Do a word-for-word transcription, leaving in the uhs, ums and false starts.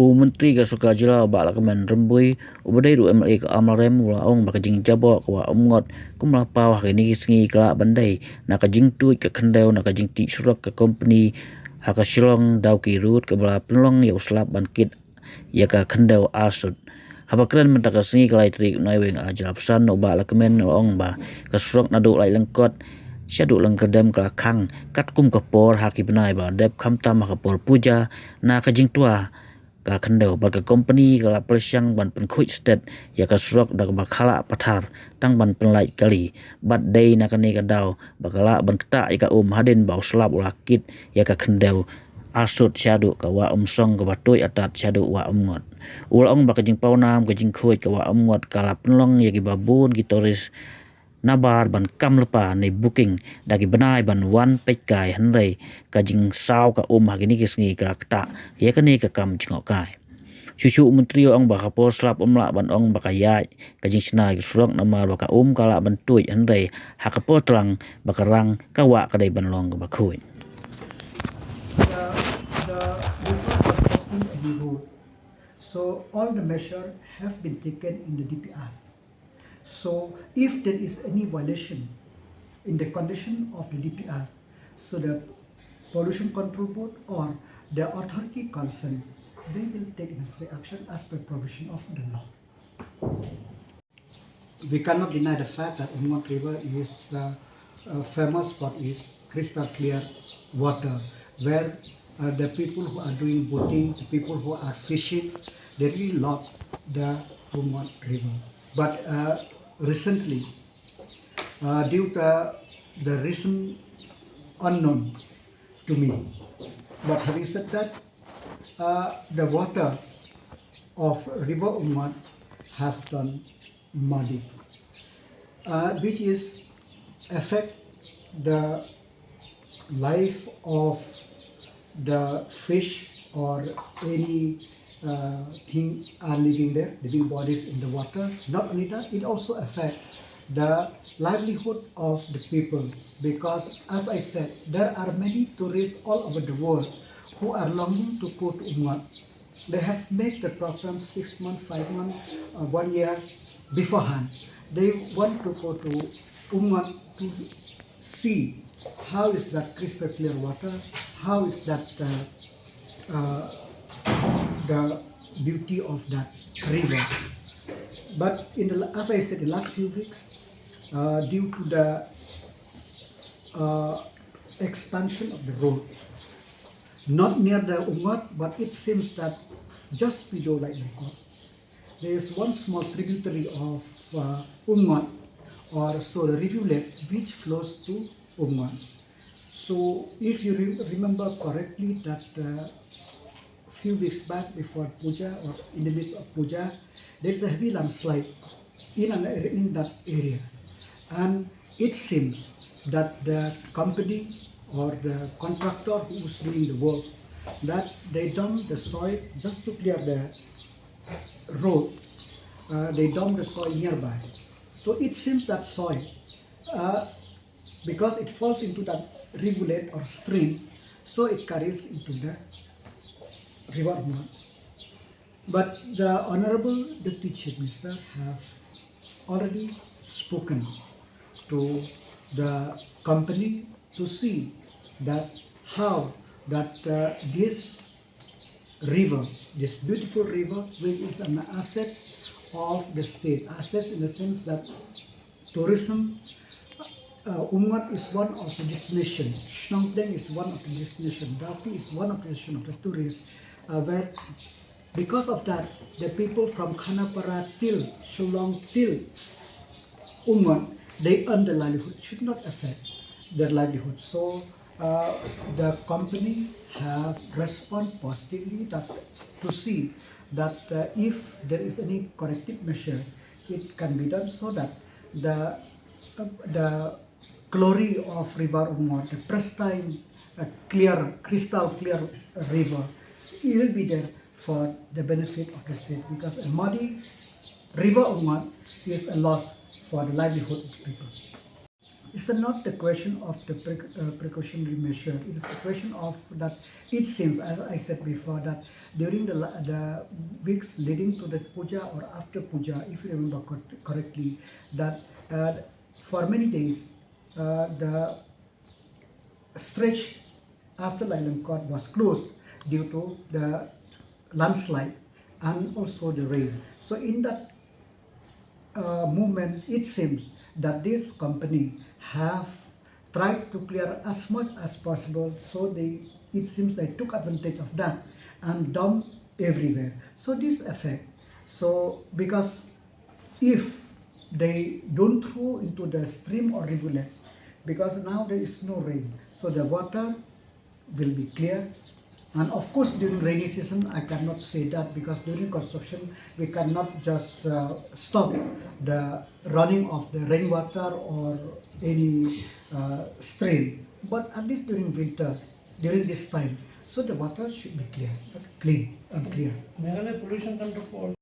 U Myntri ka Sorkar Jylla u Bah Lahkmen Rymbui, uba dei ruh u M L A ka Amalrem, u la ong ba ka jingjaboh ka Wah Umngot kum la paw ha kine ki sngi ka lah ban dei na ka jingtuid ka khyndew na ka jingtih surok ka kompani ha ka Shillong Dawki Road, kaba la pynlong ïa u slap ban kit ïa ka khyndew arsut. Haba kren mynta ka sngi, ka lai tarik u Naiwieng ar hajar arphew san, u Bah Lahkmen u la ong ba ka surok naduh Laitlangkot shaduh Lyngkyrdem ka la khang katkum ka por ha ki bnai ba la dep, khamtam ha ka por puja na ka jingtwa ka khyndew, bad ka kompani ka la pyrshang ban pynkhuid stet ïa ka surok da kaba khalah pathar tang ban pynlait kali, bad dei na kane ka daw ba ka lah ban ktah ïa ka um hadien ba u slap u la kit ïa ka khyndew arsut shaduh ka Wah Umsong kaba tuid atat shaduh Wah Umngot. U la ong ba ka jingpawnam ka jingkhuid ka Wah Umngot ka la pynlong ïa kiba bun ki tourist nabar ban kam lypa ne booking da ki bnai ban wan peitkai, hynrei ka jingsaw ka um ha kine ki sngi ka la ktah ïa kane ka kam jngohkai. Shuh shuh u Myntri u ong ba ka por slap ym lah ban ong ba ka ïaid ka jingshna ïa ka surok namar ba ka um ka lah ban tuid, hynrei ha ka por tlang ba ka rang ka wah ka dei ban long kaba khuid. The, the river has not been any road. So all the measure have been taken in the D P R. So if there is any violation in the condition of the D P R, so the Pollution Control Board or the authority concerned, they will take necessary action as per provision of the law. We cannot deny the fact that Umngot River is, uh, uh, famous for its crystal clear water, where, uh, the people who are doing boating, the people who are fishing, they really love the Umngot River. But, uh, recently, uh, due to the reason unknown to me, but having said that, uh, the water of River Umngot has turned muddy, uh, which is affect the life of the fish or any, uh, thing are living there, living bodies in the water. Not only that, it also affect the livelihood of the people, because, as I said, there are many tourists all over the world who are longing to go to Umngot. They have made the program six months, five months, uh, one year beforehand. They want to go to Umngot to see how is that crystal clear water, how is that, uh, uh, the beauty of that river. But in the, as I said, the last few weeks, uh, due to the, uh, expansion of the road, not near the Umngot, but it seems that just below Laitlangkot, there is one small tributary of, uh, Umngot, or so the rivulet, which flows to Umngot. So if you re-, remember correctly, that, uh, few weeks back, before puja or in the midst of puja, there's a heavy landslide in and in that area. And it seems that the company or the contractor who is doing the work, that they dump the soil just to clear the road. Uh, they dump the soil nearby. So it seems that soil, uh, because it falls into that rivulet or stream, so it carries into the River Umngot. But the Honorable Deputy Chief Minister have already spoken to the company to see that how that, uh, this river, this beautiful river, which is an asset of the state, assets in the sense that tourism, uh, Umngot is one of the destination. Shnongteng is one of the destination. Dawki is one of the destination of the tourists, uh, where because of that, the people from Khanapara till Shillong till Umngot, they earn the livelihood, should not affect their livelihood. So, uh, the company have respond positively that to see that, uh, if there is any corrective measure, it can be done so that the, the glory of River Umngot, the pristine, uh, clear, crystal clear river, it will be there for the benefit of the state, because a muddy River Umngot is a loss for the livelihood of the people. It's not the question of the pre- uh, precautionary measure. It is a question of that it seems, as I said before, that during the, la- the weeks leading to the puja or after puja, if you remember cor- correctly, that uh, for many days uh, the stretch after Lailang Court was closed due to the landslide and also the rain. So in that uh, movement, it seems that this company have tried to clear as much as possible. So they, it seems they took advantage of that and dump everywhere. So this effect. So because if they don't throw into the stream or rivulet, because now there is no rain, so the water will be clear. And of course, during rainy season, I cannot say that, because during construction, we cannot just uh, stop the running of the rainwater or any uh, stream. But at least during winter, during this time, so the water should be clear, clean and clear. Meghalaya Pollution Control Board